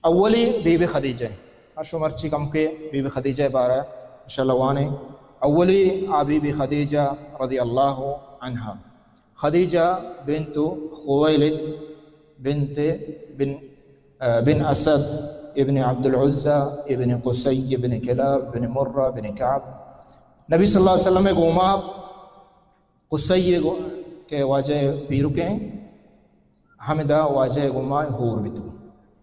اولی be be Khadija. شما مرچی کمکے بی بی خدیجہ بارہ انشاءاللہ وانیں۔ اولی آ بی بی خدیجہ رضی اللہ عنہا۔ خدیجہ بنت خویلد بنت بن، بن اسد ابن عبد العزی ابن قصی ابن کلاب ابن مرہ ابن کعب۔ نبی صلی اللہ علیہ وسلم گوما قصی گو-، کہ واجہ پیرکیں، ہمدا واجہ گوما ہور بیتو۔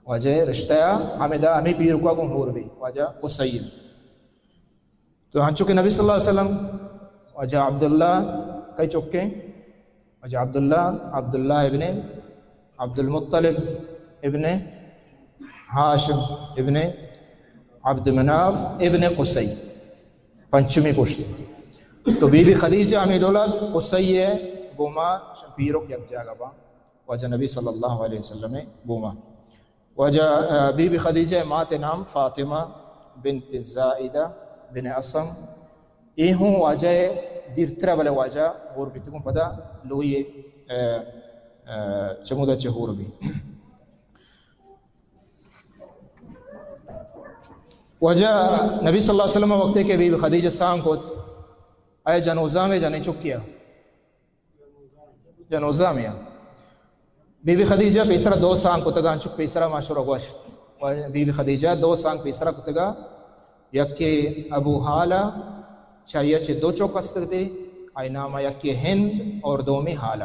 واجہ رشتہ ہمدا ہمیں پیرکا گوں ہور بی، واجہ قصی۔ تو ہنچو کہ نبی صلی اللہ علیہ وسلم واجہ عبداللہ کئی چکیں؟ واجہ عبداللہ، عبداللہ ابن عبد المطلب ابن ہاشم ابن عبد مناف ابن قصی، پنچمی پشت۔ تو بی بی خدیجہ ہمیں ڈولا قصی گوما پیرک یک جاگہ با واجہ نبی صلی اللہ علیہ وسلم گوما۔ واجہ، آ، بی بی خدیجہ مات نام فاطمہ بنت زائدہ بن اسم۔ اے ہوں واجہ دیرترا بلے واجہ ہور بیتگوں پدا لوئی، آ، آ، چمودا چہ ہور بی۔ واجہ نبی صلی اللہ علیہ وسلم وقتے کہ بی بی خدیجہ سانگ کت، اے جنوزام جنے چکیا۔ جنوزامیا۔ بی بی خدیجہ پیسرا دو سانگ کتگاں، چک پیسرا ما شرا گوشت۔ بی بی خدیجہ دو سانگ پیسرا کتگا، یکے ابو ہالہ، چاہیا چہ دو چک استگتے، آئی نام یکے ہند اور دومی ہالہ۔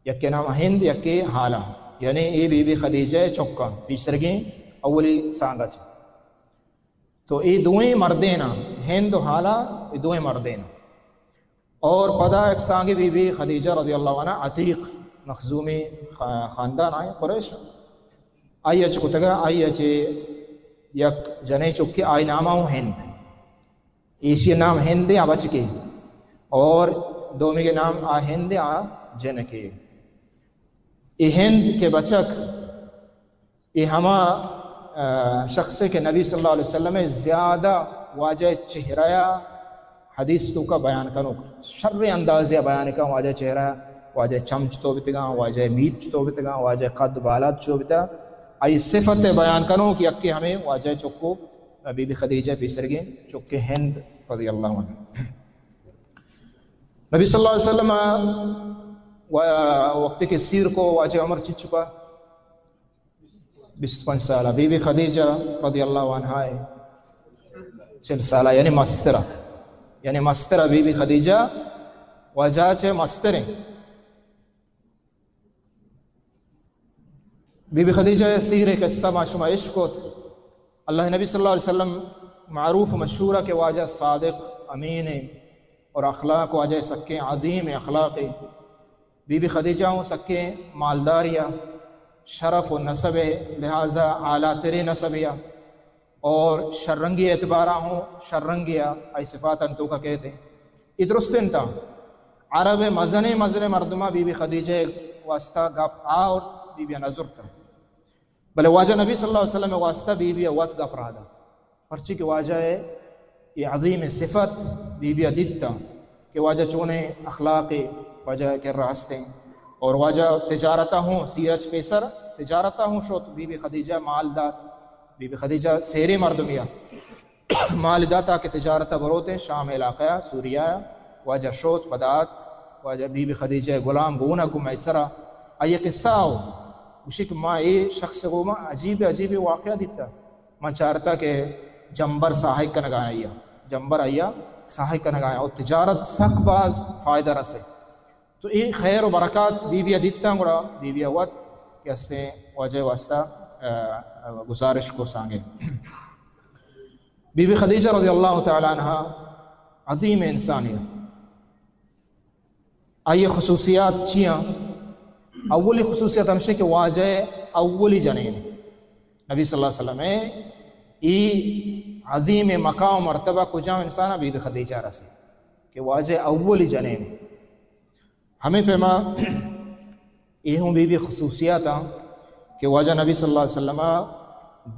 یکے نام ہند، یکے ہالہ۔ یعنی اے بی بی خدیجہ چکاں پیسرگیں اولی سانگا چہ۔ تو اے دوئیں مردیناں، ہند و ہالہ، اے دوئیں مردیناں۔ اور پدا یک سانگے بی بی خدیجہ رضی اللہ عنہا عتیق مخزومی خا-، خاندان آئیں قریش۔ آئی اچ کتگا، آئی اچ یک جنے چکے آئی نام ہوں ہند۔ ایشی نام ہند آ بچکے۔ اور دومی کے نام آ ہند آ جنکے۔ اے ہند کے بچک اے ہما، آ، شخص کہ نبی صلی اللہ علیہ وسلم زیادہ واجہ چہرہ حدیث توکا بیان کنوک، شر اندازے بیان کن، واجہ چہرہ، واجہ چم چتو بتگاں، واجہ میت چتو بتگاں، واجہ قد بالاد چو بتا، آئی صفت بیان کنوک یکے ہمیں واجہ چکو بی بی خدیجہ پیسرگیں چکے ہند رضی اللہ عنہ۔ نبی صلی اللہ علیہ وسلم و-، وقتی کہ سیر کو واجہ عمر چنچکا بیست پنچ سالہ، بی بی خدیجہ رضی اللہ عنہا چل سالہ، یعنی مسترہ، یعنی مسترہ بی بی خدیجہ واجہ چہ مستریں۔ بی بی خدیجہ سیر قصہ ما شما عشق کت۔ اللہ نبی صلی اللہ علیہ وسلم معروف و مشہورہ کہ واجہ صادق امین اور اخلاق واجہ سکیں عظیم اخلاق۔ بی بی خدیجہ ہوں سکیں مالداریا، شرف و نسب لہذا اعلیٰ تریں نسبیا، اور شررنگی اعتبارا ہوں شررنگیا، آئی صفات انتوکا کہتے ہیں۔ یہ درست انتا عرب مزنے مزنے مردمہ بی بی خدیجہ واسطہ گپ آورت، بی بی نظرتا۔ بلے واجہ نبی صلی اللہ علیہ وسلم واسطہ بی بی وت گپ رادا۔ پرچی کہ واجہ اے عظیم صفت بی بی دیتا کہ واجہ چونے اخلاق واجہ کر راستیں۔ اور واجہ تجارتا ہوں سیرج پیسر تجارتا ہوں شوت، بی بی خدیجہ مال دات، بی بی خدیجہ سیرے مردمیا مال داتا کہ تجارتا بروتیں شام علاقہ سوریا۔ واجہ شوت پدا آت، واجہ بی بی خدیجہ غلام گونا کو میسرا۔ آئی قصہ ہو گوشی کہ ما اے شخص گوما عجیب عجیب واقعہ دیتا۔ من چارتا کہ جمبر ساہگ کنگا آیا، جمبر آیا ساہگ کنگا آیا، اور تجارت سک باز فائدہ رسے۔ تو اے خیر و برکات بی بی دیتا گڑا بی بی وت کہ استیں واجہ واسطہ، آ، آ، گزارش کو سانگے۔ بی بی خدیجہ رضی اللہ تعالی عنہا عظیم انسانی۔ آئی خصوصیات چیاں؟ اولی خصوصیت ہمشہ کہ واجہ اولی جنین نبی صلی اللہ علیہ وسلم اے۔ ای عظیم مقام و مرتبہ کجام انسان بی بی خدیجہ رسے کہ واجہ اولی جنین۔ ہمیں پیما اے ہوں بی بی خصوصیات ہاں کہ واجہ نبی صلی اللہ علیہ وسلم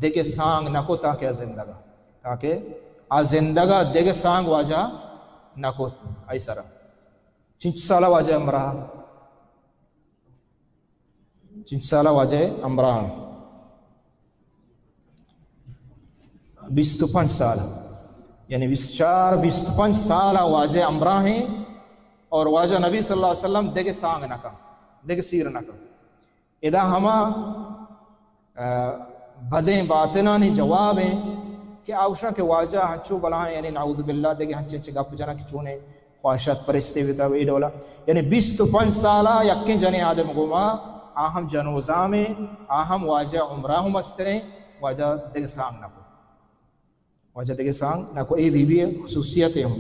دگہ سانگ نہ کو تاکہ آ زندگا، تاکہ آ زندگا دگہ سانگ واجہ نہ کو۔ آئی سرا چنچ سالہ واجہ امراہ، چنچ سالہ واجہ امراہ۔ بیست و پنچ سال، یعنی بیست چار، بیست و پنچ سال واجہ ہمراہ ہیں اور واجہ نبی صلی اللہ علیہ وسلم دگہ سانگ نہ کن، دگہ سیر نہ کن۔ ادا ہما، آ، بدیں باطنانی جواب ہیں کہ آوشاں کہ واجہ ہنچو بلائیں، یعنی نعوذ باللہ دگہ ہنچیں چہ گپ جناں کہ چونیں خواہشات پرستے بیتا اے ڈولا۔ یعنی بیست و پنچ سالا یکیں جنیں آدم گوما، آ ہم جنوزامیں، آ ہم واجہ عمرہ ہم مستریں، واجہ دگہ سانگ نہ کو۔ واجہ دگہ سانگ نہ کو۔ اے بی بی خصوصیت ہوں۔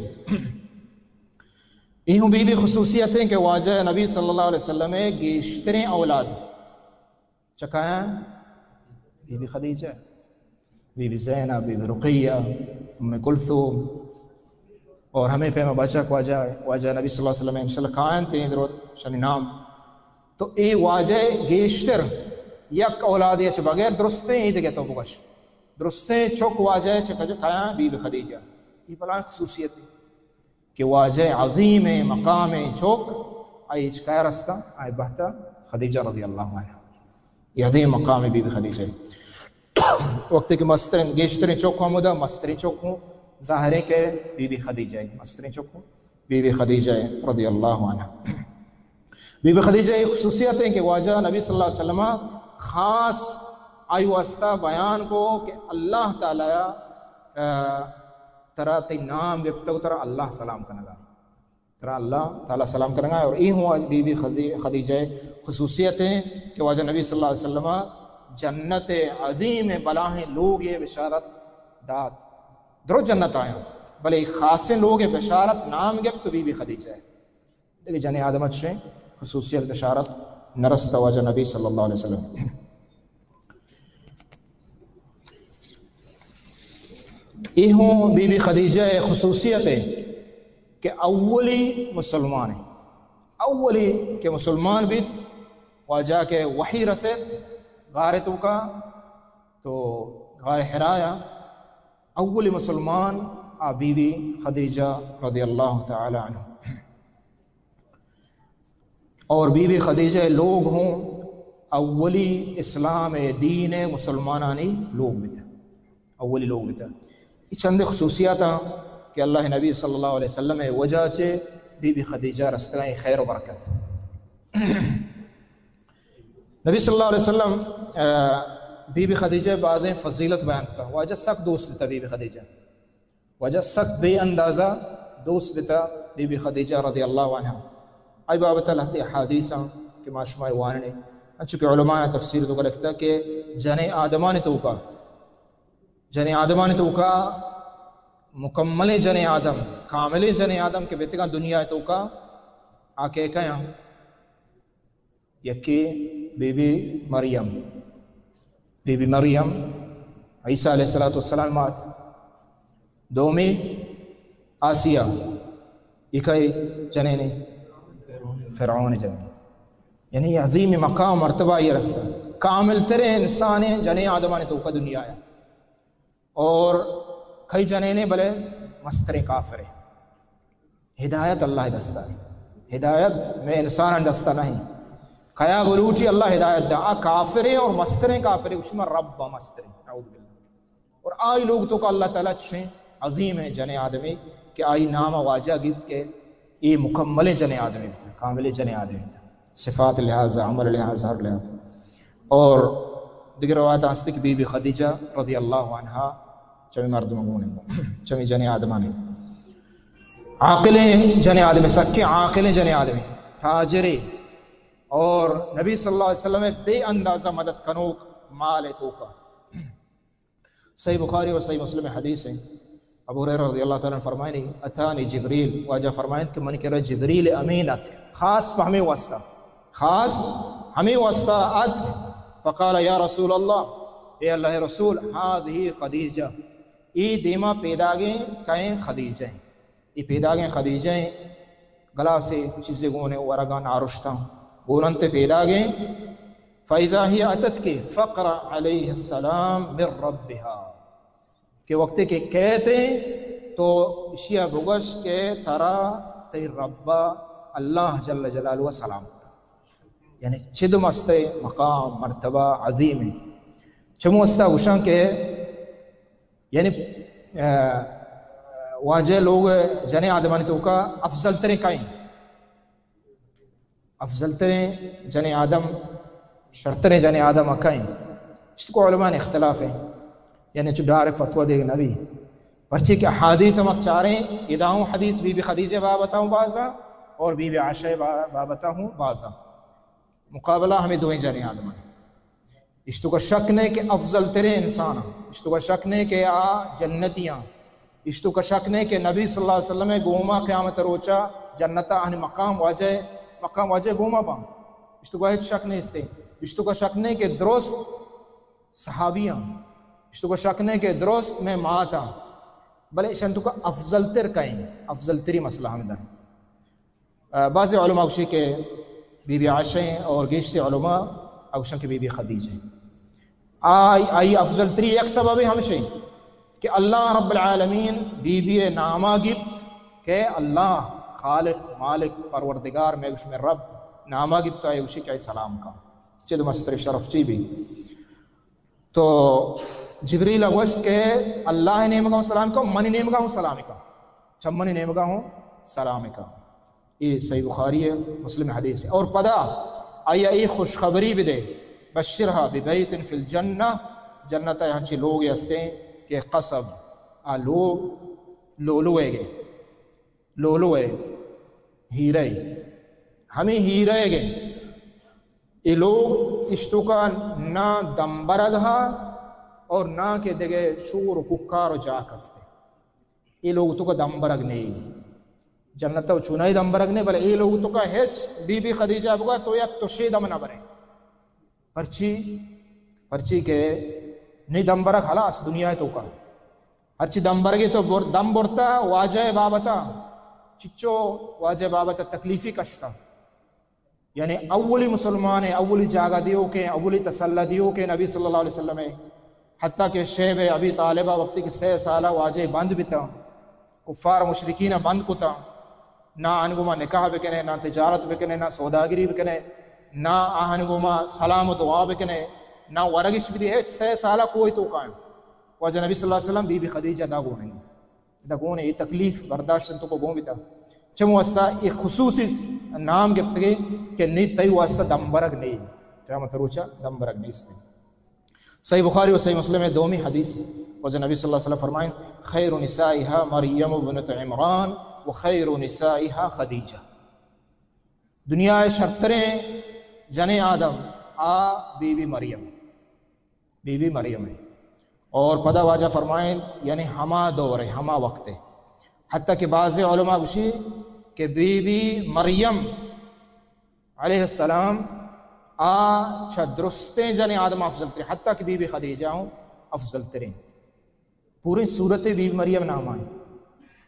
اے ہوں بی بی خصوصیت ہیں کہ واجہ نبی صلی اللہ علیہ وسلم گیشتریں اولاد چکایاں؟ بی بی خدیجہ، بی بی زینب، بی بی رقیہ، ام کلثوم، اور ہمیں پیما بچک واجہ، واجہ نبی صلی اللہ علیہ وسلم انشاءاللہ کائن تیں درو شنی نام۔ تو اے واجہ گیشتر یک اولادے چہ بغیر درستیں اے دگہ تو بگش۔ درستیں چک واجہ چہ کج کایاں؟ Be be Khadija. اے بلائیں خصوصیت ہے۔ کہ واجہ عظیم مقام چوک آئی چکا رستا، آئی بہتا خدیجہ رضی اللہ عنہا۔ یہ عظیم مقام بی بی خدیجہ۔ وقتی کہ مسترین، گیشترین چوک ہمودا، مسترین چوک ہوں ظاہر ہے کہ بی بی خدیجہ ہے، مسترین چوک ہوں بی بی خدیجہ ہے رضی اللہ عنہا۔ بی بی خدیجہ یہ خصوصیت ہیں کہ واجہ نبی صلی اللہ علیہ وسلم خاص آئی واسطہ بیان کو کہ اللہ تعالی، آ، ترا تئی نام گپتگ، ترا اللہ سلام کنگا، ترا اللہ تعالی سلام کنگا۔ اور اے ہوں بی بی خدی-، خدیجہ خصوصیت ہیں کہ واجہ نبی صلی اللہ علیہ وسلم جنت عظیم بلاہیں لوگ یہ بشارت دات۔ درو جنت آیا، بلے خاصیں لوگ بشارت نام گپت تو بی بی خدیجہ۔ دگہ جنیں آدم چشیں خصوصیت بشارت نرست واجہ نبی صلی اللہ علیہ وسلم۔ اے ہوں بی بی خدیجہ خصوصیت ہے کہ اولی مسلمان ہے، اولی کہ مسلمان بیت، واجہ کہ وحی رسیت غار توکا، تو غار حرایا اولی مسلمان آ بی بی خدیجہ رضی اللہ تعالی عنہ۔ اور بی بی خدیجہ لوگ ہوں اولی اسلام دین مسلمانانی لوگ بیتا، اولی لوگ بیتا۔ یہ چند خصوصیات ہیں کہ اللہ نبی صلی اللہ علیہ وسلم وجہ چے بی بی خدیجہ رستگاں خیر و برکت۔ نبی صلی اللہ علیہ وسلم، آ، بی بی خدیجہ بعضیں فضیلت بیان کرتا۔ واجہ سک دوست بیتا بی بی خدیجہ۔ واجہ سک بے اندازہ دوست بیتا بی بی خدیجہ رضی اللہ عنہا۔ آئی بابت لہتے احادیث ہیں کہ ما شما واننے، انچو کہ علماء تفسیر تو لکھتا کہ جنیں آدمانی توکا، جنیں آدمانی توکا مکملیں جنیں آدم، کاملیں جنیں آدم کہ بیتگاں دنیا توکا، آ کہ کیاں؟ یکے Bibi Maryam, Bibi Maryam Isa علیہ الصلوۃ والسلام مات۔ دومی آسیہ، اکئی جنینے؟ فرعون جنین۔ یعنی عظیم مقام مرتبہ یہ رستہ، کامل ترین انسان جنیں آدمانی توکا دنیا ہے۔ اور کئی جنینے بلے مستریں کافرے۔ ہدایت اللہ دستا ہے، ہدایت میں انسان دستا نہیں۔ کیا بلوٹی اللہ ہدایت دا، آ کافرے اور مستریں کافرے، اس میں رب مستریں، اعوذ باللہ۔ اور آئی لوگ توکا اللہ تعالی چشیں عظیم ہیں جنیں آدمی کہ آئی نام واجہ گیت کہ اے مکملیں جنیں آدمی بیتا، کاملیں جنیں آدمی بیتا۔ صفات لحاظ، عمل لحاظ، ہر لحاظ۔ اور دیگر روایت ہستی کہ بی بی خدیجہ رضی اللہ عنہا چمی مردم گون، چمی جنیں آدمانی عاقلیں جنیں آدمی، سکیں عاقلیں جنیں آدمی، تاجرے، اور نبی صلی اللہ علیہ وسلم بے اندازہ مدد کنوک مال توکا۔ صحیح بخاری اور صحیح مسلم حدیث ہیں۔ ابو ہریرہ رضی اللہ تعالی عنہ فرمائنی، اتانی جبریل، واجہ فرمائن کہ من کرا جبریل امین اتک، خاص پہ ہمیں واسطہ، خاص ہمیں واسطہ اتک۔ فقال یا رسول اللہ، اے اللہ رسول، هذه خدیجہ، اے دیما پیداگیں کئیں؟ خدیجہ ہیں۔ اے پیداگیں خدیجہ ہیں، گلاسے چیزے گونے ورگاں نارشتاں گوننتے پیداگیں۔ فإذا هي أتتك فاقرأ عليها السلام من ربها، کہ وقتے کہ کئیت تو اشیا بگوش کہ ترا تئی ربا اللہ جل جلالہ سلام کتا۔ یعنی چد مستیں مقام مرتبہ عظیم ہے۔ چمو استا گوشاں کہ یعنی، آ، واجہ لوگ جنیں آدمانی توکا افضل تریں کئیں؟ افضل تریں جنیں آدم، شرتریں جنیں آدم کئیں؟ اشتو کو علماء اختلاف ہیں، یعنی چو ڈائریکٹ فتویٰ دیگ نبی، پرچی کہ احادیث ہم چاریں، اداؤں حدیث بی بی خدیجہ بابتا ہوں بازا اور بی بی عائشہ با-، بابتا ہوں بازا۔ مقابلہ ہمیں دوئیں جنیں آدمان۔ اشتو کا شک نہیں کہ افضل تریں انسان، اشتو کا شک نہیں کہ آ جنتیاں، اشتو کا شک نہیں کہ نبی صلی اللہ علیہ وسلم گوما قیامت روچا جنتا اہن مقام واجہ، مقام واجہ گوما باں۔ اشتو کا ہچ شک نہیں استے۔ اشتو کا شک نہیں کہ درست صحابیاں، اشتو کا شک نہیں کہ درست میں ماتا، بلے اشان توکا افضل تر کئیں؟ افضل تری مسئلہ ہمیں دا۔ آ، بعض علماء گوشی کہ بی بی عائشہ ہیں اور گیشتر علماء گوشن کہ بی بی خدیجہ ہیں۔ آئی، آئی افضل تری یک سبب ہمشی کہ اللہ رب العالمین بی بی ناما گپت کہ اللہ خالق، مالک، پروردگار، میں گوش میں رب ناما گپت، آئی گوشی کہ آئی سلام کا۔ چد مستر شرف چی بھی۔ تو جبریل گوشت کہ اللہ نیمگا ہوں سلام کا، منی نیمگا ہوں سلام کا، چمنی نیمگا ہوں سلام کا۔ یہ صحیح بخاری ہے، مسلم حدیث ہے۔ اور پدا آیا یہ خوشخبری بھی دے، بشرها ببیت فی الجنہ، جنت ہنچی لوگ ہستے کہ قصب آ لوگ لولو ہے گے، لولو ہے، ہیرے، ہمیں ہیرے گے۔ اے لوگ اشتوکا نہ دمبرگ ہا اور نہ کہ دگہ شور و ککار و جاک ہستے۔ اے لوگ توکا دمبرگ نہیں۔ جنت و چونائی دمبرگ نہیں، بلے اے لوگ توکا ہچ بی بی خدیجہ بگا تو یک تشے دم نہ برے۔ پرچی؟ پرچی کہ نی دمبرگ ہلاس دنیا توکا۔ ہرچی دمبرگے تو بر-، دم برتا واجہ بابتا، چچو واجہ بابتا تکلیفی کشتا۔ یعنی اولی مسلمان ہے، اولی جاگہ دیو کے، اولی تسلہ دیو کے نبی صلی اللہ علیہ وسلم ہے۔ حتیٰ کہ شیب ابی طالبہ وقتی کہ سے سالہ واجہ بند بیتا، کفار مشرکین بند کتا، نہ آہن گوما نکاح بکنے، نہ تجارت بکنے، نہ سوداگری بکنے، نہ آہن گوما سلام و دعا بکنے، نہ ورگش بدی، ہچ سے سالہ کوئی تو کائیں۔ واجہ نبی صلی اللہ علیہ وسلم بی بی خدیجہ دا گون ہیں۔ دا گون یہ تکلیف برداشت تو کو گون بیتا۔ چم واسطہ یہ خصوصی نام گپتگے کہ نی تئی واسطہ دمبرگ نہیں۔ قیامت روچا دمبرگ نہیں استے۔ صحیح بخاری و صحیح مسلم ہے دومی حدیث۔ واجہ نبی صلی اللہ علیہ وسلم فرمائیں، خیر نسائها مریم ابنت عمران و خیر نسائها خدیجہ۔ دنیا شرتریں جنیں آدم آ Bibi Maryam, Bibi Maryam ہے۔ اور پدا واجہ فرمائیں، یعنی ہما دور ہے، ہما وقت ہے۔ حتیٰ کہ بعض علماء گوشی کہ بی بی مریم علیہ السلام آ چہ درستیں جنیں آدم افضل تریں، حتیٰ کہ بی بی خدیجہ ہوں افضل تریں۔ پوری صورت بی بی مریم نام آئیں۔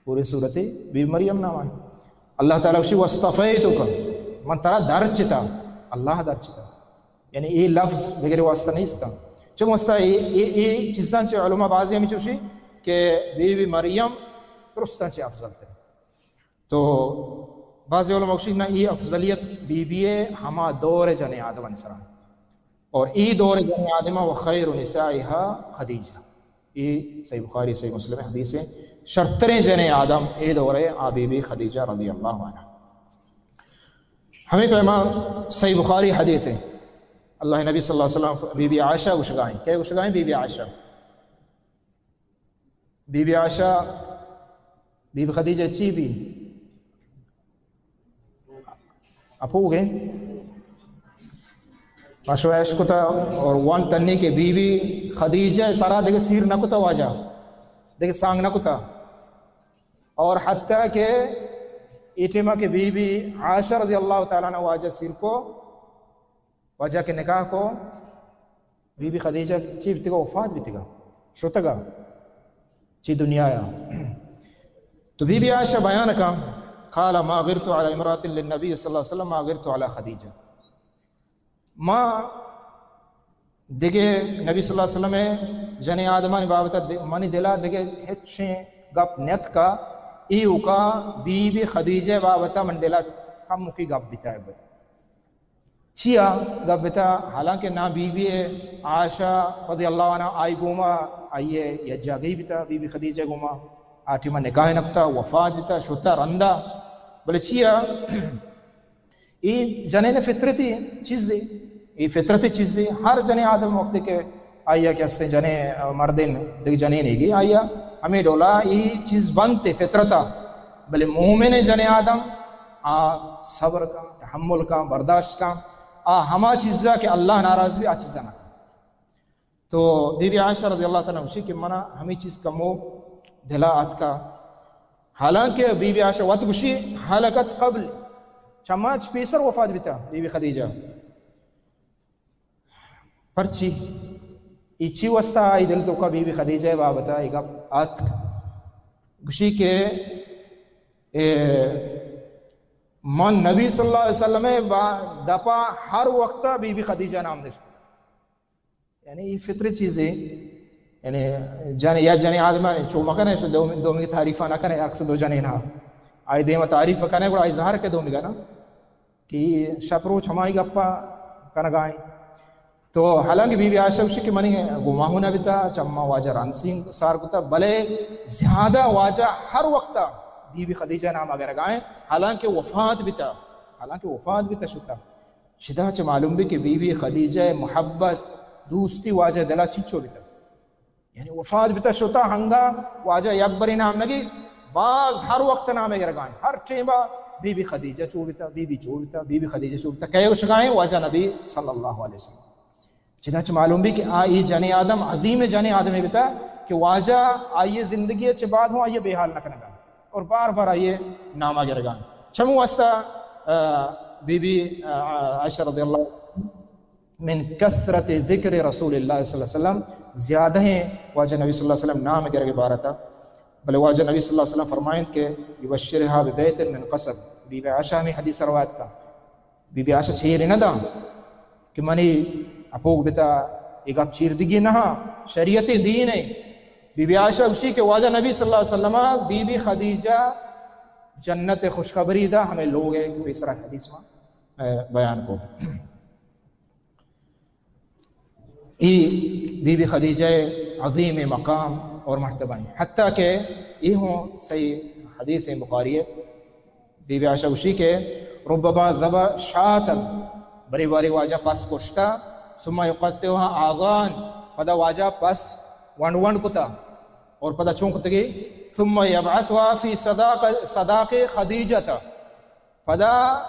پوری صورت بی بی مریم نام آئیں۔ اللہ تعالیٰ گوشی، واصطفیتک، من ترا درچتا، اللہ درچتا۔ یعنی اے لفظ بغیر واسطہ نہیں استا۔ چم واسطہ اے، اے، اے چیزاں چہ علماء بعضی ہمیں چوشی کہ بی بی مریم درستاں چہ افضل تر۔ تو بعض علماء گوشی نہ، ای افضلیت بی بی ہے ہما دور جنیں آدمانی سرا۔ اور ای دور جنیں آدم و خیر نسائها خدیجہ۔ ای صحیح بخاری، صحیح مسلم حدیث ہے۔ شرتریں جنیں آدم ای دور ہے، آ بی بی خدیجہ رضی اللہ عنہ۔ ہمیں پیما صحیح بخاری حدیث ہے، اللہ نبی صلی اللہ علیہ وسلم بی بی عائشہ گوشگائیں، کہ گوشگائیں بی بی عائشہ؟ بی بی عائشہ، بی بی خدیجہ چی بی؟ اپوگے؟ ماشو عیش کتا اور وان تنی کہ بی بی خدیجہ سرا دگہ سیر نہ کتا واجہ، دگہ سانگ نہ کتا۔ اور حتیٰ کہ اے ٹیما کہ بی بی عائشہ رضی اللہ تعالیٰ عنہ واجہ سیر کو، واجہ کہ نکاح کو، بی بی خدیجہ چی بیتگا؟ وفات بیتگا، شتگا چی دنیا یا۔ تو بی بی عائشہ بیان کا، قال ما غرت على امرأة للنبي صلى الله عليه وسلم ما غرت على خديجة۔ ما دگہ نبی صلی اللہ علیہ وسلم جنیں آدمانی بابت منی دلا دگہ ہچیں گپ نیت کا، ایوکا بی بی خدیجہ بابت من دلا کم کی گپ بیتا ہے۔ چیا گپ بتا؟ حالانکہ نا بی بی عائشہ رضی اللہ عنہا آئی گوما، آئی یک جاگہی بتا، بی بی خدیجہ گوما آ ٹیما نکاح نہ کتا، وفات بتا، شتا رندا۔ بلے چیا؟ اے جنین فطرتی چیزے، اے فطرتی چیزے۔ ہر جنین آدم وقتی کہ آئی کہ ہستیں جنین، مردین دگہ جنین ایگی، آئی ہمیں ڈولا اے چیز بنتے فطرتا۔ بلے مومن جنین آدم آ صبر کا، تحمل کا، برداشت کا، آ ہما چیزا کہ اللہ ناراض بی، آ چیزا نہ کا۔ تو بی بی عائشہ رضی اللہ تعالی عنہا گوشی کہ منا ہمیں چیز کمو دلا آتکا، حالانکہ بی بی عائشہ وت گوشی، حلقت قبل، چماچ پیسر وفات بیتا بی بی خدیجہ۔ پرچی؟ ای چی واسطہ آئی دل توکا بی بی خدیجہ بابتا ای گپ آتک؟ گوشی کہ اے من نبی صلی اللہ علیہ وسلم با دپا ہر وقتا بی بی خدیجہ نام دشت۔ یعنی اے فطری چیزے، یعنی جن، یا جنین آدم چو مکنے، چو دومی، دومی تعریفا نہ کنے، اکس دو جنین ہا۔ آئی دیما تعریف کنے، گڑا آئی ظاہر کہ دومی گنا کہ شپ روچ ہمائی گپا کنگائیں۔ تو حالانکہ بی بی عائشہ گوشی کہ منی گماہو نہ بیتا، چما واجہ رنسین سار کتا، بلے زیادہ واجہ ہر وقتا بی بی خدیجہ نام گرگائیں، حالانکہ وفات بیتا، حالانکہ وفات بیتا شتا۔ چدا چہ معلوم بی کہ بی بی خدیجہ محبت، دوستی واجہ دلا چنچو بیتا۔ یعنی وفات بیتا شتا ہنگا واجہ یک بری نام نگی، باز ہر وقت نام گرگائیں۔ ہر ٹیما بی بی خدیجہ چو بیتا، بی بی چو بیتا، بی بی خدیجہ چو بیتا۔ کئے گوشگائیں؟ واجہ نبی صلی اللہ علیہ وسلم۔ چدا چہ معلوم بی کہ آ ای جنین آدم، عظیم جنین آدمے بیتا کہ واجہ آئی زندگی چہ بعد ہوں آئی بے حال نہ کنگا اور بار بار آئی ناما گرگا۔ چمو واسطہ، آ، بی بی، آ، عائشہ رضی اللہ من کثرت ذکر رسول اللہ صلی اللہ علیہ وسلم، زیادہ ہیں واجہ نبی صلی اللہ علیہ وسلم نام گرگ بارتا۔ بلے واجہ نبی صلی اللہ علیہ وسلم فرمائیں کہ یبشرها ببیت من قصب، بی بی عائشہ ہمیں حدیث روایت کا۔ بی بی عائشہ چیر نہ داں کہ منی اپوگ بتا، اے گپ چیر دگی نہ، شریعت دین ہے۔ بی بی عائشہ گوشی کہ واجہ نبی صلی اللہ علیہ وسلم بی بی خدیجہ جنت خوشخبری دا، ہمیں لوگ ہے کہ پیسرا حدیث ما، اے، بیان کو۔ ای بی بی خدیجہ عظیم مقام اور مرتبہ ہیں، حتیٰ کہ یہ ہوں صحیح حدیث بخاری ہے، بی بی عائشہ گوشی کہ ربما ذبح شاة، بری باری واجہ پس کشتا، ثم یقطعها اضعافا، پدا واجہ پس ونڈ ونڈ کتا اور پدا چون کتگی؟ ثم یبعثها فی صداق، صداق خدیجہ، پدا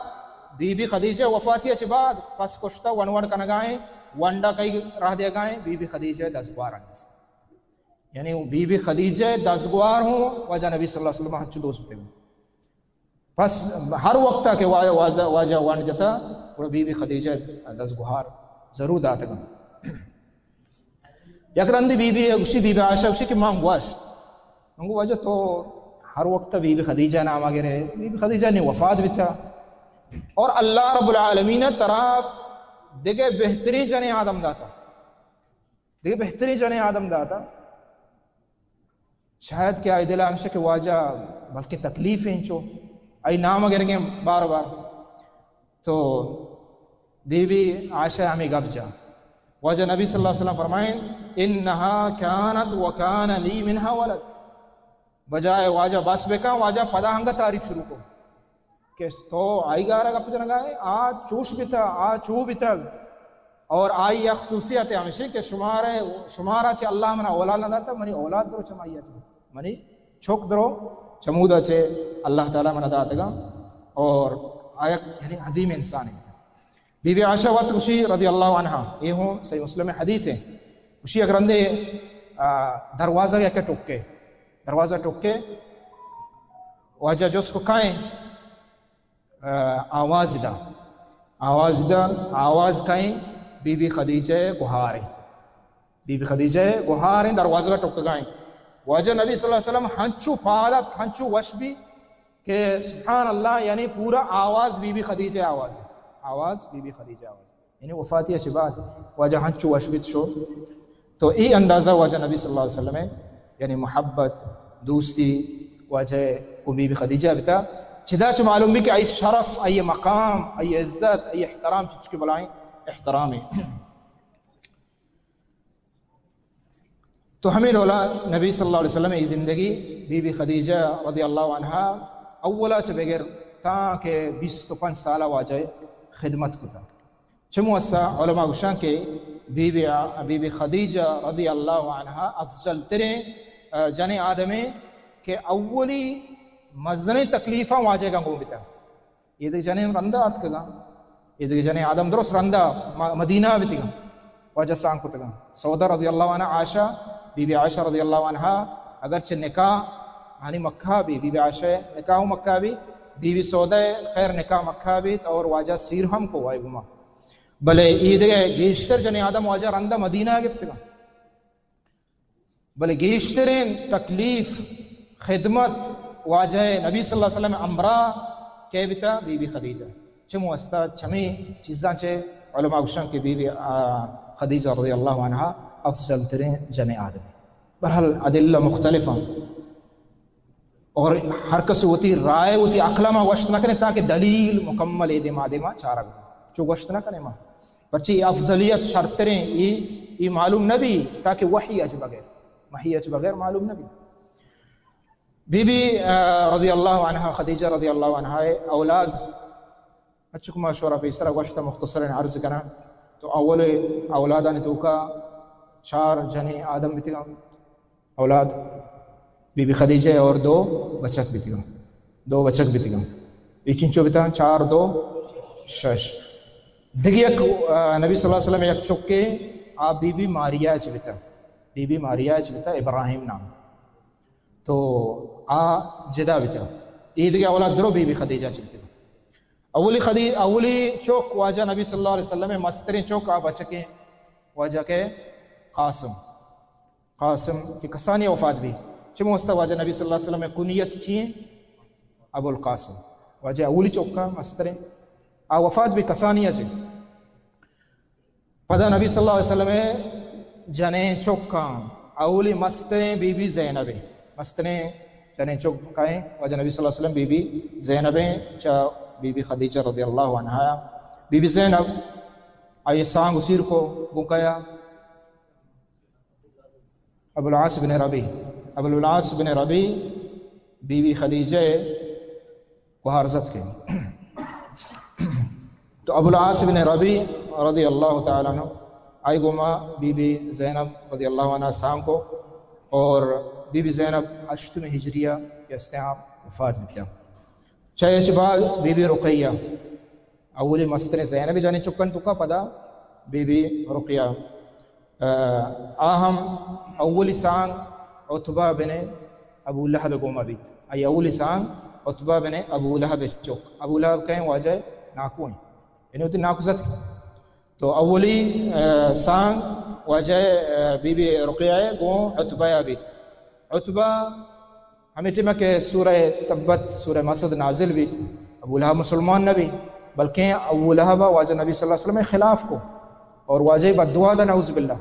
بی بی خدیجہ وفاتی چہ بعد پس کشتا ونڈ ونڈ کنگائیں، ونڈا کئی راہ دیگائیں؟ بی بی خدیجہ دزگوار انت۔ یعنی بی بی خدیجہ دزگوار ہوں واجہ نبی صلی اللہ علیہ وسلم ہنچو دوست بوتگ۔ پس ہر وقتا کہ واجہ، واجہ، واجہ ونڈ جتا، گڑا بی بی خدیجہ دزگوہار ضرور داتگا۔ یک رندی بی بی گوشی، بی بی عائشہ گوشی کہ من گوشت، من گو واجہ تو ہر وقت بی بی خدیجہ ناما گرے، بی بی خدیجہ نی وفات بیتا، اور اللہ رب العالمین ترا دگہ بہترین جنین آدم داتا، دگہ بہترین جنین آدم داتا۔ شاید کہ آئی دل ہمیشہ کہ واجہ بلکہ تکلیف انچو، آئی نام گرگیں بار بار۔ تو بی بی عائشہ ہمیں گپ جا۔ واجہ نبی صلی اللہ علیہ وسلم فرمائیں، انها كانت وكان لي منها ولد۔ بجائے واجہ بس بکن، واجہ پدا ہنگا تعریف شروع کو کہ تو آئی گارا گپ جنگا ہے، آ چوش بیتا، آ چو بیتا۔ اور آئی یک خصوصیت ہمیشہ کہ شمارے، شمارا چہ اللہ منا اولاد نہ داتا، منی اولاد درو چمائی چہ، منی چک درو چمودا چہ اللہ تعالی منا داتگا۔ اور آیا یعنی عظیم انسان ہے۔ بی بی عائشہ وت گوشی رضی اللہ عنہا، یہ ہوں صحیح مسلم حدیث ہے، گوشی یک رندے، آ، دروازہ یک ٹکے، دروازہ ٹکے، واجہ جست کو کائیں؟ آ، آواز دا، آواز دا، آواز کائیں؟ بی بی خدیجہ گوہاریں، بی بی خدیجہ گوہاریں، دروازہ ٹکگائیں۔ واجہ نبی صلی اللہ علیہ وسلم ہنچو پادت، ہنچو وش بی کہ سبحان اللہ، یعنی پورا آواز بی بی خدیجہ آواز، آواز بی بی خدیجہ آواز۔ یعنی وفاتی چہ بعد واجہ ہنچو وش بیت شو۔ تو اے اندازہ واجہ نبی صلی اللہ علیہ وسلم ہے، یعنی محبت، دوستی واجہ کو بی بی خدیجہ بتا۔ چدا چہ معلوم بی کہ آئی شرف، آئی مقام، آئی عزت، آئی احترام چچکے بلائیں احترامے۔ تو ہمے ڈولا نبی صلی اللہ علیہ وسلم ءِ زندگی، بی بی خدیجہ رضی اللہ عنہا اولا چہ بگر تاں کہ بیست و پنچ سال واجہ خدمت کتا۔ چمو اسا علماء گوشاں کہ بی بی، بی بی خدیجہ رضی اللہ عنہا افضل تریں، آ، جنیں آدمے کہ اولی مزنیں تکلیفاں واجہ گوں بیتا۔ اے دگہ جنین رندا آتکگاں، اے دگہ جنین آدم درست رندا م-، مدینہ بیتگاں، واجہ سانگ کتگاں۔ سودا رضی اللہ عنہا، عائشہ، بی بی عائشہ رضی اللہ عنہا، اگرچہ نکاح آنی مکہ بی، بی بی عائشہ نکاح مکہ بی، بی بی سودا خیر نکاح مکہ بیت اور واجہ سیر ہم کو آئی گما، بلے اے دگہ گیشتر جنین آدم واجہ رندا مدینہ گپتگاں۔ بلے گیشتریں تکلیف، خدمت واجہ نبی صلی اللہ علیہ وسلم ہمراہ کئے بیتا؟ بی بی خدیجہ۔ چمو استا چمے چیزاں چہ علماء گوشاں کہ بی بی، آ، خدیجہ رضی اللہ عنہا افضل تریں جنیں آدمے۔ بہرحال ادلہ مختلف ہیں اور ہر کس وتی رائے، وتی عقل ما گوشت نہ کریں تاکہ دلیل مکمل اے دیما دیما چارگ۔ چو گوشت نہ کریں ما۔ پرچی افضلیت شرتریں، ای، ای معلوم نبی تاکہ وحی اچ بغیر، وحی اچ بغیر معلوم نبی۔ بی بی، آ، رضی اللہ عنہا، خدیجہ رضی اللہ عنہا اولاد، اچک ما شورا پیسرا گوشتا مختصرا عرض کنا۔ تو اول اولادانی توکا چار جنیں آدم بیتگاں۔ اولاد بی بی خدیجہ اور دو بچک بیتگاں، دو بچک بیتگاں۔ اے چنچو بیتاں؟ چار دو شش۔ دگہ یک، آ، نبی صلی اللہ علیہ وسلم یک چکے، آ بی بی ماریا چ بیتا، بی بی ماریا چ بیتا، ابراہیم نام۔ تو آ جدا بیتا۔ اے دگہ اولاد درو بی بی خدیجہ چ بیتا۔ اولی خدی-، اولی چک واجہ نبی صلی اللہ علیہ وسلم مستریں چک آ بچکیں واجہ کہ قاسم۔ قاسم کہ کسانی وفات بی۔ چمو استا واجہ نبی صلی اللہ علیہ وسلم کنیت چی ایں؟ ابو القاسم۔ واجہ اولی چکا مستریں۔ آ وفات بی کسانی چہ۔ پدا نبی صلی اللہ علیہ وسلم جنیں چکاں اولی مستریں بی بی زینب ایں۔ مستریں جنیں چک کئے ایں؟ واجہ نبی صلی اللہ علیہ وسلم بی بی زینب ایں، چا بی بی خدیجہ رضی اللہ عنہا۔ بی بی زینب آئی سانگ سیر کو گوں کیا؟ ابو العاص بن ربیع۔ ابو العاص بن ربیع بی بی خدیجہ گوہارزت کے۔ تو ابو العاص بن ربیع رضی اللہ تعالیٰ عنہ آئی گوما بی بی زینب رضی اللہ عنہا سانگ کو، اور بی بی زینب ہشتم ہجریہ کے استے آپ وفات بیتا۔ چہ اچ بعد بی بی رقیہ، اولی مستریں زینب جنیں چکن توکا، پدا بی بی رقیہ، آ، آ ہم اولی سانگ عتبہ بن ابو لہب گوما بیت۔ آئی اولی سانگ عتبہ بن ابو لہب چک۔ ابو لہب کئے ایں؟ واجہ ناکو ایں، یعنی وتی ناکو زتک۔ تو اولی، آ، سانگ واجہ، آ، بی بی رقیہ گوں عتبہ بیت۔ عتبہ ہمے ٹیما کہ سورہ تبت، سورہ مسد نازل بیت، ابو لہب مسلمان نہ بی، بلکیں ابو لہب واجہ نبی صلی اللہ علیہ وسلم خلاف کو اور واجہ بددعا دا، نعوذ باللہ۔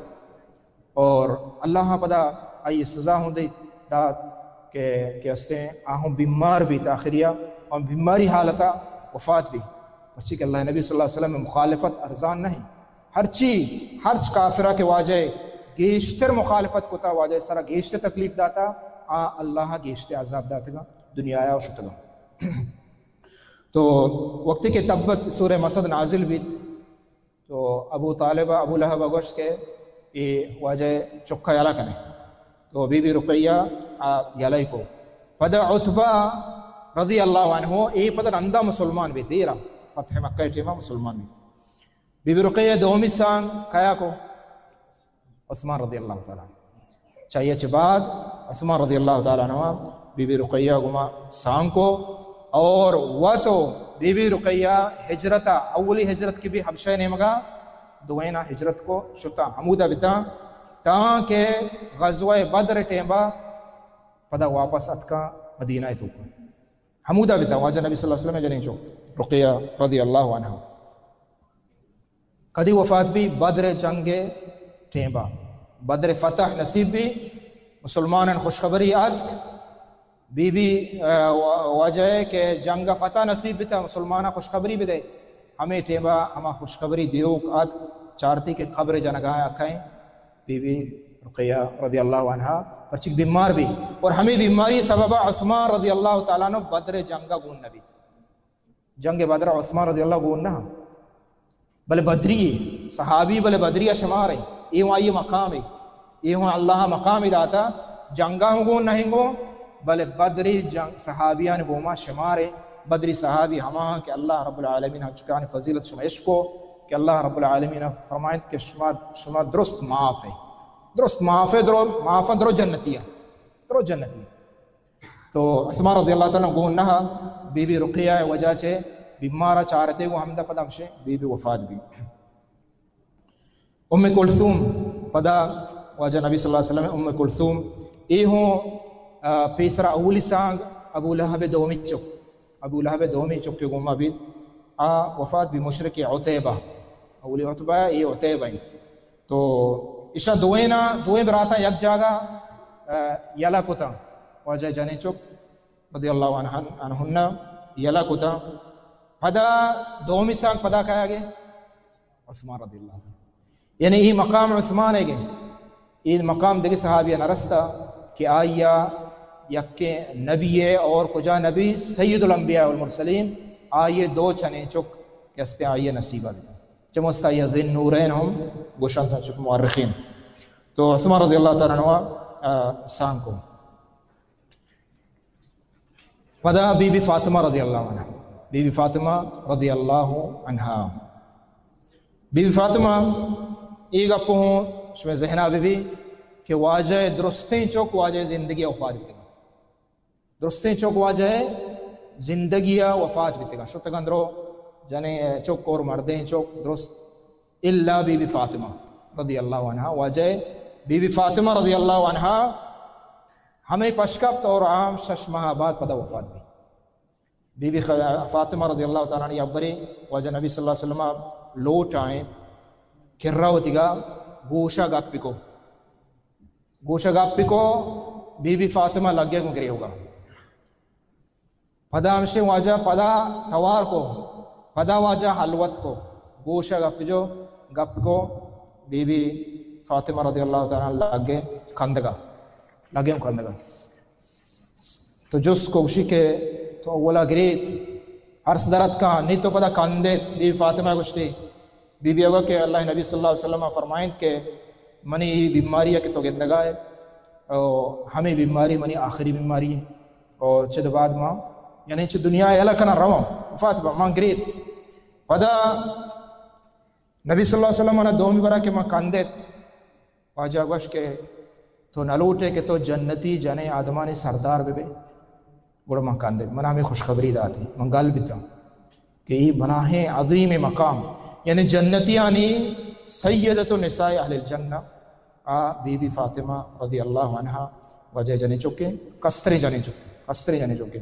اور اللہ پدا آئی سزا ہوں دیت، دات کہ، کہ استیں آہوں بیمار بیت آخریا اور بیماری حالتا وفات بی۔ پرچی کہ اللہ نبی صلی اللہ علیہ وسلم مخالفت ارزان نہیں۔ ہرچی، ہرچ کافرا کہ واجہ گیشتر مخالفت کتا، واجہ سرا گیشتر تکلیف داتا، آ اللہ گیشتر عذاب داتگا، دنیایا شتگا۔ تو وقتی کہ تبت سورہ مسد نازل بیت، تو ابو طالب، ابو لہب گوشت کہ اے واجہ چکا یلا کنے۔ تو بی بی رقیہ آ یلہ کو۔ پدا عتبہ رضی اللہ عنہ، اے پدا رندا مسلمان بیت، دیرا فتح مکہ ٹیما مسلمان بیت۔ بی بی رقیہ دومی سانگ کیا کو؟ عثمان رضی اللہ تعالیٰ عنہ۔ چاہیے چہ بعد عثمان رضی اللہ تعالیٰ عنہ بی بی رقیہ گما سانگ کو اور وت و بی بی رقیہ ہجرتا، اولی ہجرت کی بی حبشہ نیمگا، دوینا ہجرت کو شتا ہمودا بتا، تاں کہ غزوہ بدر ٹیمبا پدا واپس اتکا مدینہ توکا۔ ہمودا بتا واجہ نبی صلی اللہ علیہ وسلم جنین چو رقیہ رضی اللہ عنہ۔ کدی وفات بی؟ بدر جنگ ٹیمبا، بدر فتح نصیب بی، مسلمانان خوشخبری آتک، بی بی، آ، وا-، واجہ ءَ کہ جنگ ءَ فتح نصیب بیتا، مسلماناں خوشخبری بدے۔ ہمے ٹیما ہما خوشخبری دیوک آتک، چارتی کہ قبر جنگا ءَ کئیں بی بی رقیہ رضی اللہ عنہا، پرچی بیمار بی۔ اور ہمے بیماری سببا عثمان رضی اللہ تعالی عنہ بدر جنگا گون نبیت۔ جنگ بدر عثمان رضی اللہ گون نہ، بلے بدری صحابی، بلے بدری شمارے، اے ہوں آئی مقامے، اے ہوں اللہ مقامے داتا۔ جنگا ہوں گون نہیں گون، بلے بدری جنگ صحابیان گوما شمارے۔ بدری صحابی ہما ہاں کہ اللہ رب العالمین ہنچکانی فضیلت شما اشکو کہ اللہ رب العالمین فرمائنت کہ شما، شما درست معاف ہے، درست معاف ہے، درو معاف ہے، درو جنتی ہے، درو جنتی ہے۔ تو عثمان رضی اللہ تعالی عنہ گون نہ، بی بی رقیہ ءِ وجہ چہ بیمارا چارتے گوں ہمدا پدا ہمشے بی بی وفات بی۔ ام کلثوم، پدا واجہ نبی صلی اللہ علیہ وسلم ام کلثوم، اے ہوں، آ، پیسرا اولی سانگ ابو لہب ءِ دومی چک، ابو لہب ءِ دومی چک کہ گوما بیت، آ وفات بی مشرک عتیبہ، اولی عتبہ اے عتیبہ ہیں۔ تو ایشاں دوئیناں، دوئیں براتاں یک جاگہ، آ، یلہ کتاں۔ واجہ جنیں چک رضی اللہ عنہ، عنہن یلہ کتاں۔ پدا دومی سانگ پدا کایا گئے؟ عثمان رضی اللہ عنہ۔ یعنی اے مقام عثمان ءِ گئے۔ اے مقام دگہ صحابی نہ رستا کہ آئیا یکیں نبی ہے اور کجا نبی؟ سید الانبیاء والمرسلین۔ آئیے دو چنیں چک کہ ہستے آئیے نصیبہ بیتا۔ چموستا یا ذی النورین ہم گوشنت چک مورخین۔ تو عثمان رضی اللہ تعالی عنہ، آ، سانگ کو۔ پدا بی بی فاطمہ رضی اللہ عنہا، بی بی فاطمہ رضی اللہ عنہا، بی بی فاطمہ، اے گپ ہوں شمئے ذہنا بہ بی کہ واجہ درستیں چک واجہ زندگی وفات بیتگاں۔ درستیں چک واجہ زندگی وفات بیتگاں۔ شتگاں درو جنیں چک اور مردیں چک درست الا بی بی فاطمہ رضی اللہ عنہا۔ واجہ بی بی فاطمہ رضی اللہ عنہا ہمے پشکپت اور عام شش ماہ بعد پدا وفات بی۔ بی بی خ-، فاطمہ رضی اللہ تعالی عنہا یک برے واجہ نبی صلی اللہ علیہ وسلم لوٹ آئیں، کرا وتیگا گوشا گپی کو، گوشا گپی کو، بی بی فاطمہ لگے گوں گریوگا۔ پدا ہمشے واجہ پدا توار کو، پدا واجہ حلوت کو، گوشا گپ جو، گپ کو، بی بی فاطمہ رضی اللہ تعالی عنہا لگے کندگا، لگے کندگا۔ تو جست کو گوشی کہ تو اولا گریت، ارس درت کا، نی تو پدا کندیت۔ بی بی فاطمہ گوشتی، بی بی ءَ گوشت کہ اللہ نبی صلی اللہ علیہ وسلم فرمائنت کہ منی اے بیماری ہے کہ تو گندگا ہے، او ہمیں بیماری منی آخری بیماری ہے، او چد بعد ما، یعنی چہ دنیا ءَ یلہ کناں رواں، وفات با، ما گریت۔ پدا نبی صلی اللہ علیہ وسلم منا دومی برا کہ ما کندیت، واجہ گوشت کہ تو نہ لوٹے کہ تو جنتی جنیں آدمانی سردار بہ بے؟ گڑا من کندت، من ہمیں خوشخبری داتی، من گل بیتاں کہ اے بلاہیں عظیم مقام، یعنی جنتیانی سیدۃ النساء اہل الجنہ، آ بی بی فاطمہ رضی اللہ عنہا واجہ جنیں چکیں، کستریں جنیں چکیں، کستریں جنیں چکیں۔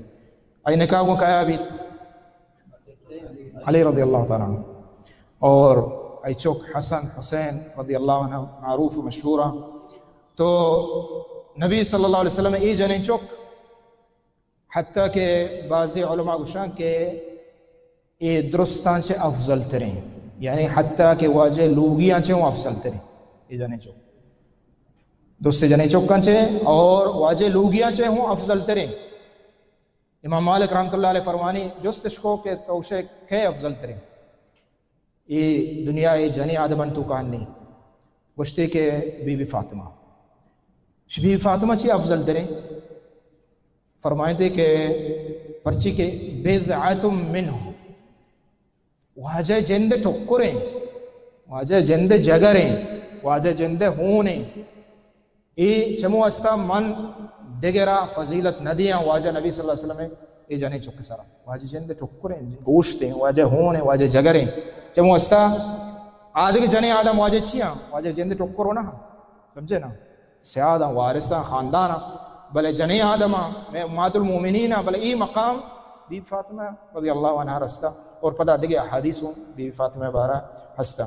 آئی نکاح گوں کیا بیت؟ علی رضی اللہ تعالی عنہ۔ اور آئی چک حسن حسین رضی اللہ عنہ معروف و مشہور ہیں۔ تو نبی صلی اللہ علیہ وسلم اے جنیں چک، حتیٰ کہ بعضی علماء گوشاں کہ اے درستاں چہ افضل تریں، یعنی حتیٰ کہ واجہ لوگیاں چہ ہوں افضل تریں۔ اے جنیں چک، درست جنیں چکاں چہ اور واجہ لوگیاں چہ ہوں افضل تریں۔ امام مالک رحمۃ اللہ علیہ فرمانی، جستش کو کہ تو شے کئے افضل تریں؟ اے دنیا ءِ جنیں آدمان تو کہنی؟ گوشتے کہ بی بی فاطمہ۔ بی بی فاطمہ چی افضل تریں؟ فرمائیتے کہ پرچی کہ بضعۃ منہ، واجہ جند ٹکریں، واجہ جند جگریں، واجہ جند ہونیں۔ اے چمو استا من دگرا فضیلت نہ دیاں، واجہ نبی صلی اللہ علیہ وسلم اے جنیں چک سرا۔ واجہ جند ٹکریں، گوشتیں، واجہ ہونیں، واجہ جگریں۔ چمو استا آدگہ جنیں آدم واجہ چیاں؟ واجہ جند ٹکر نہ، سمجھے نا؟ سیاداں، وارثاں، خانداناں، بلے جنیں آدماں، مئے امہات المومنیناں، بلے اے مقام بی بی فاطمہ رضی اللہ عنہا رستا اور پدا دگہ احادیث ہوں بی بی فاطمہ بارہ ہستا۔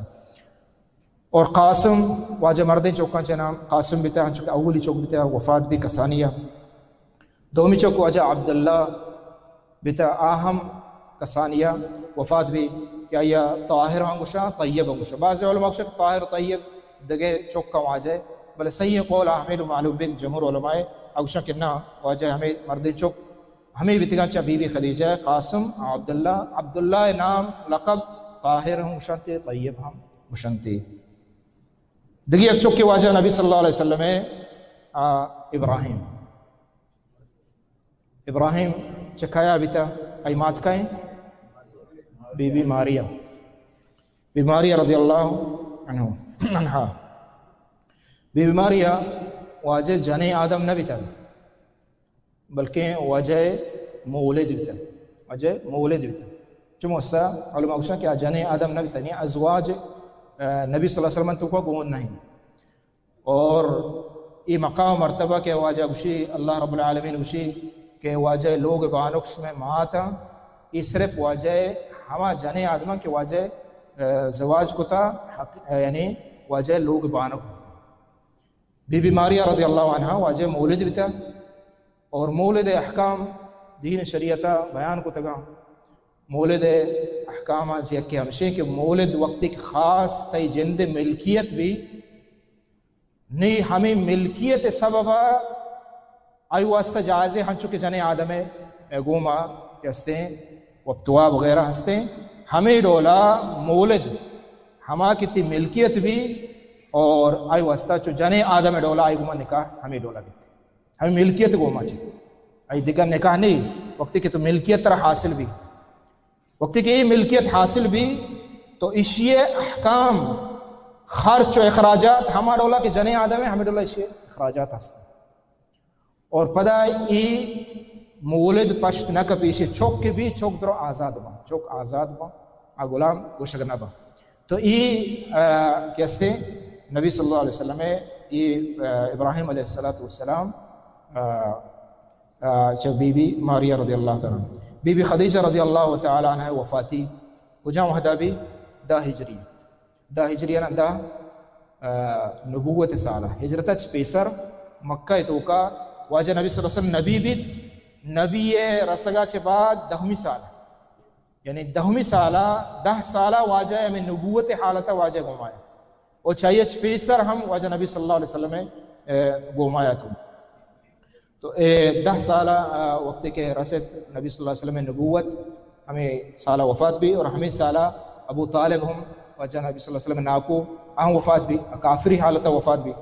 اور قاسم، واجہ مردیں چکاں چہ نام قاسم بیتا، ہنچو کہ اولی چک بیتا، وفات بی کسانیہ۔ دومی چک واجہ عبداللہ بیتا، آ ہم کسانیا وفات بی کہ آیا طاہر ہم گوشاں، طیب ہم گوشاں۔ بعض علماء گوشاں کہ طاہر و طیب دگہ چک ہم واجہ، بلے صحیح قول احمد و معلوم بن جمہور علماء آ گوشاں کہ نہ، واجہ ہمیں مردین چک ہمیں بیتگاں چا بی بی خدیجہ، قاسم، عبداللہ، عبداللہ نام لقب طاہر ہم گوشنتے، طیب ہم گوشنتے۔ دگہ یک چکے واجہ نبی صلی اللہ علیہ وسلم ء، آ، ابراہیم۔ ابراہیم چہ کیا بیتا؟ آئی مات کئے؟ Bibi Maria. Bibi Maria رضی اللہ عنہ، عنہا۔ بی بی ماریا واجہ جنیں آدم نہ بیتا، بلکیں واجہ مولد بیتا، واجہ مولد بیتا۔ چو موسیٰ علماء گوشاں کہ آ جنیں آدم نہ بیتا، یعنی ازواج، آ، نبی صلی اللہ علیہ وسلم تو کو گون نہیں۔ اور یہ مقام و مرتبہ کہ واجہ گوشی، اللہ رب العالمین گوشی کہ واجہ لوگ بانک شمے ماتا، یہ صرف واجہ ہما جنیں آدم کہ واجہ، آ، زواج کتا، حق-، یعنی واجہ لوگ بانک کتا۔ بی بی ماریا رضی اللہ عنہا واجہ مولد بیتا اور مولد احکام دین شریعتا بیان کتگاں۔ مولد احکام چہ یکے ہمشیں کہ مولد وقتی کہ خاص تئی جند ملکیت بی، نی ہمیں ملکیت سبب آئی واسطہ جائز ہے، ہنچو کہ جنیں آدم گوما کہ ہستیں وپتوا وغیرہ ہستیں، ہمیں ڈولا مولد ہما کہ تی ملکیت بی اور آئی واسطہ چو جنیں آدم ڈولا آئی گوما نکاح ہمیں ڈولا بیت۔ ہمیں ملکیت گوما چی، آئی دگہ نکاح نہیں۔ وقتی کہ تو ملکیت ترا حاصل بی، وقتی کہ یہ ملکیت حاصل بی تو اشی احکام، خرچ و اخراجات ہما ڈولا کہ جنیں آدم ہے، ہمیں ڈولا اشی اخراجات ہست۔ اور پدا ای مولد پشت نہ کپی، اشی چک بی، چک درو آزاد با، چک آزاد با، آ غلام گوشگ نہ با۔ تو ای، آ، کہ ہستے نبی صلی اللہ علیہ وسلم ای، آ، ابراہیم علیہ الصلوۃ والسلام، آ، آ، چہ بی بی ماریا رضی اللہ تعالی عنہ۔ بی بی خدیجہ رضی اللہ تعالی عنہ وفاتی کجا وہدا بی؟ دہ ہجری۔ دہ ہجری نا دہ، آ، نبوت سالہ۔ ہجرت چ پیسر مکہ توکا واجہ نبی صلی اللہ علیہ وسلم نبی بیت، نبی رسگا چہ بعد دہمی سالہ۔ یعنی دہمی سالہ، دہ سالہ واجہ ہمیں نبوت حالت واجہ گومایا۔ اور چاہیے چ پیسر ہم واجہ نبی صلی اللہ علیہ وسلم، اے، گومایا تو۔ تو اے دہ سالہ، آ، وقتی کہ رسد نبی صلی اللہ علیہ وسلم نبوت، ہمیں سالہ وفات بی اور ہمیں سالہ ابو طالب ہم واجہ نبی صلی اللہ علیہ وسلم ناکو آہم وفات بی، کافری حالت وفات بی۔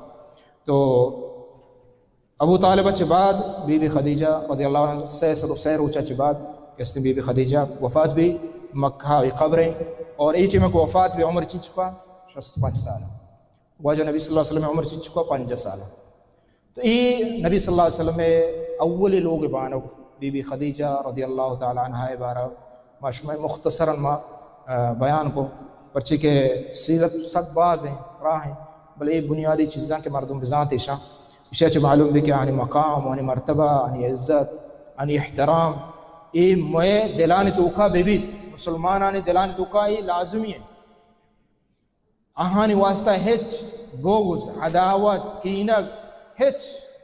تو ابو طالب چہ بعد بی بی خدیجہ رضی اللہ عنہ سے سر، سے روچہ چہ بعد کستے بی بی خدیجہ وفات بی، مکہ ای قبر ہیں۔ اور ای ٹائم کو وفات بی عمر چی چکا؟ شست پنچ سال۔ واجہ نبی صلی اللہ علیہ وسلم عمر چی چکا؟ پنجاہ سال۔ تو ای نبی صلی اللہ علیہ وسلم اولی لوگ بانک بی بی خدیجہ رضی اللہ تعالی عنہا بارہ ما شما مختصراً ما، آ، بیان کو، پرچے کہ سیرت سک باز ہیں، راہ ہیں، بلے اے بنیادی چیزاں کہ مردم بزانت ایشاں، ایشاں چہ معلوم بی کہ آنی مقام، آنی مرتبہ، آنی عزت، آنی احترام، اے مئے دلانی توکا ببیت، مسلمانانی دلانی توکا اے لازمی ہے۔ آہانی واسطہ ہچ بغض، عداوت، کینگ، ہچ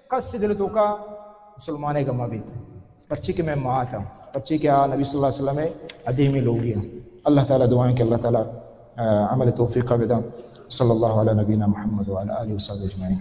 کس دل توکا مسلمانے گما بیت۔ پرچی کہ میں مات ہاں، پرچی کہ آ نبی صلی اللہ علیہ وسلم عظیمی لوگی ہاں۔ اللہ تعالی دعائیں کہ اللہ تعالی، آ، عمل توفیق بدا۔ صلی اللہ علی نبینا محمد وعلی آلہ وصحبہ اجمعین۔